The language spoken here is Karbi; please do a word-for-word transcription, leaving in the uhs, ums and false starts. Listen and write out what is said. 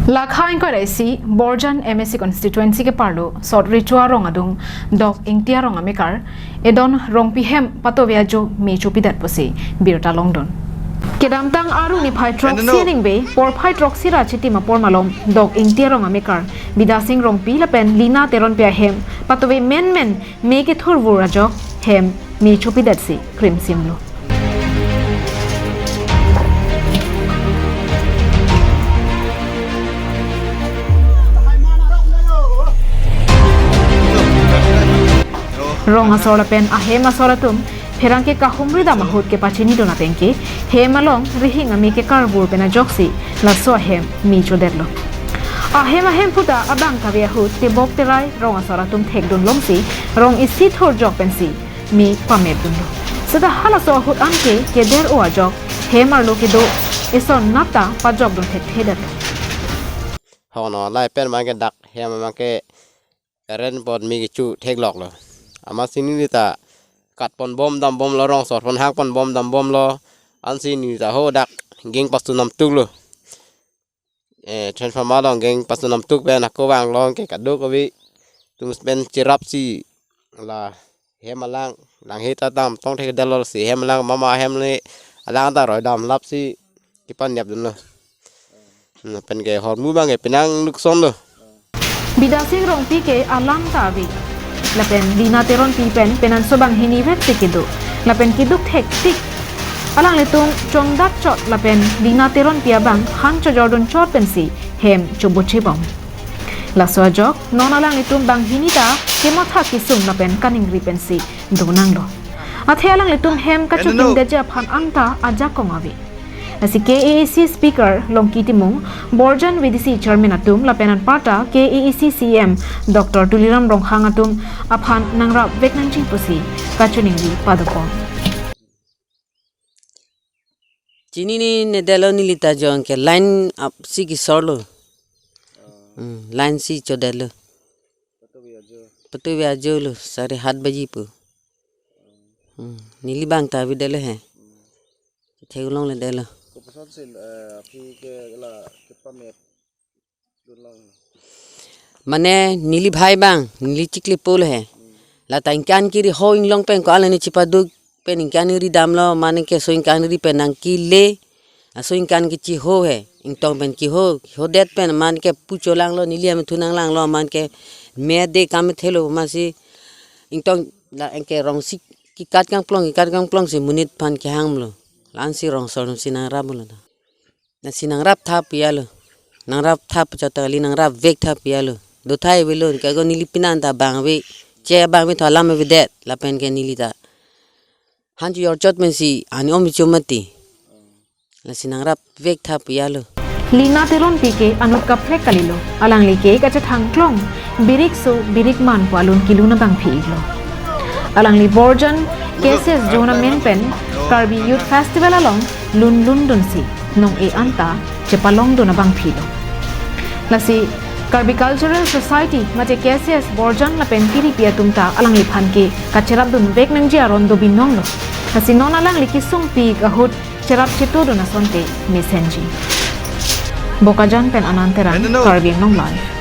Lakha ingkoi ra isi Borjan M A C constituency ke-arlo Sot Recho arong adung Dok Ingti arong amekar Edon Rongpi hem patove ajo me chopidet pusi birta longdun. Kedamtang Aru niphai throksi aningve porphai throksi ra chitim apor malom Dok Ingti arong amekar Bidya Sing Rongpi lapen Lina Teronpi ahem patove menmen me kethurvur ajok hem me chopidetsi krimsimlo. Rong asor lapen ahem asor atum pherangke kahumri dam ahut kepachinidun atengke hem along rihing ame kekarvur pen ajoksi laso ahem me chodetlo. Ahem ahem puta abang kave ahut tebok terai rong asor atum thekdun longsi rong isi thurjok pensi me pamepdunlo. Seta halaso ahut anke keder-o ajok hem arlo kedo eson nat ta pajokdun thekthedetlo. Hono lai pen abangke dak hem abangke keren apot me kecho thekloklo. Amatsi neli ta katpon bom dambomlo, rong asor aphan hangpon bom dambomlo. Ansi neli ta ho dak geng pasu namtuklo. Eh, transformer along geng pasu namtuk pen ako vang along ke kadokave atum pen cherapsi la hem alang, lang he ta dam tong thekdetlo si hem alang mama hem le alang ta roi dam lapsi kepanepdunlo. Hmm, pen ke hormu abangke penang nuksonlo. Bidya Sing Rongpi ke alam ta ave. Lapen Lina Teronpi pen penanso banghini vek si kedo. Lapen keduk thektik. Alanglitum chongdak chot lapen Lina Teronpi abang han chojordun chot pensi hem chobochebom. Laso ajok non alanglitum banghini ta kematha kesung lapen kaningri pensi donanglo. Athe alanglitum hem kachotingdetji aphan anta ajakong ave. Lasi K A A C speaker Longki Timung, Borjan V D C chairman atum lapen anparta K A A C C E M Doctor Tuliram Ronghang atum aphan nangrap vek nangji pusi kachiningri padopon. Chinine detlo, neli ta jong ke line up si kesorlo. Hmm, line si chodetlo. Patove ajolo, sare hat baji pu. Hmm, neli abang ta avedetlo he. Theklongledetlo. Kopuson si, eh, aphi ke la kepame Mane neli bhai abang, neli chikli pulo he. Lata ingkan kiri ho inglong pen ko alani chipaduk pen ingkan ri damlo, mane ke so ingkan ri pen nangkele. Aso ingkan ke chiho he. Ingtong pen keho, hodet pen mane ke pucholanglo, neli amethun nanglanglo, mane ke mede kamethelo, amatsi ingtong la anke rong si kekat kangplong, kekat kangplong si monit aphan kehanglo. La-ansi rong asor atum si nangraplo ta. Lasi nangrap thap pi alo. Nangrap thap chot ta kali, nangrap vek thap pi alo. Dothai avelo, ke ko neli pini an ta abang ave. Che abang ave tho alam avedet. Lapen ke neli ta han chojor chot pensi ani om chomati. Lasi nangrap vek thap pi alo. Lina Teronpi ke anut kaprek kalilo. Alangli ke kachethang klong. Birik so, birik man pu alun kelun abangphi-iklo. Alangli Borjan K C S zone amen pen Karbi Youth Festival along lun lundunsi nong-e anta chepalongdun abangphilo. Lasi Karbi Cultural Society mate K C S Borjan lapen kiripi atum ta alangliphan ke kacherapdun vek nangji aron dobinonglo. Lasi non alangli kesungpik ahut cherap chetudun asonte mesenji. Bokajan pen Anand Terang, Karbi Anglong Live.